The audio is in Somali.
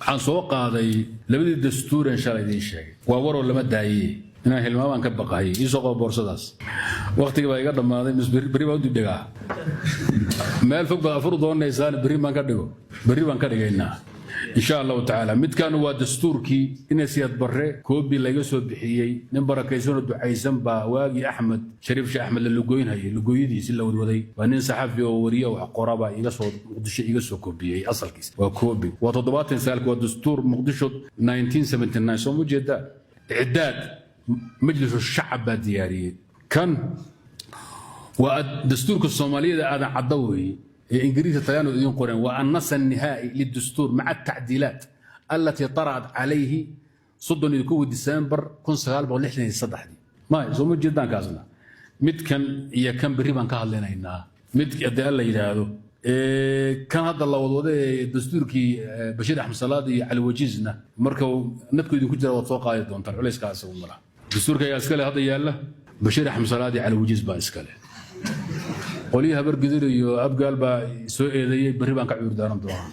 Waxaan soo qaaday labadii dastuuren shalay idiin sheegay. Waa waroo lama daayiye, inaan hilmaamaan ka baqahayay. Iisoo qabo boorsadaas. Waqtigii baa iga dhammaaday. Mis berri baa u dibdhigaa? Meel fog baad afur doonaysaan. Berri baan ka dhigo, berri baan ka dhigaynaa, insha Allahu tacaala. Midkan waa dastuurkii ina Siyaad Barre koobi laga soo bixiyey. Nin barakaysanoo ducaysan baa waagii Axmed Shariif Sheekh Axmed la lugoynhayay, lugooyadiisi la wadwaday, waa nin saxafi oo wariye wax qoraba iga soo Muqdisho iga soo koobiyey. Asalkiis waa koobi, waa 79-ka, waa dastuur Muqdisho 1979. Soo ma jeedaa? Icdaad Majlisu Shacab baa diyaariyey. Kan waa dastuurka Soomaaliyada Aadan Cadda weeye ee Ingiriiska, Talyaanigu idiin qoreen. Waa النص النهائي للدستور مع التعديلات التي طرأت عليه 31 disembar 1963. May soo ma jeedaan? Kaasna midkan iyo kan berri baan ka hadlinaynaa. Mid haddii Alla yidhaahdo, kan hadda la wadwada ee dastuurkii Bashiir Axmed Salaad iyo Cali Wajiisna, marka nadku idinku jira waad soo qaadi doontaan. Culayska isagu malaha. Dastuurka ayaa iskale hadda yaalla? Bashiir Axmed Salaad iyo Cali Wajiis baa iskale. Qolyihii Habargidir iyo Abgaal baa soo eedeeyey. Berri baan ka cuur daaran doonaa.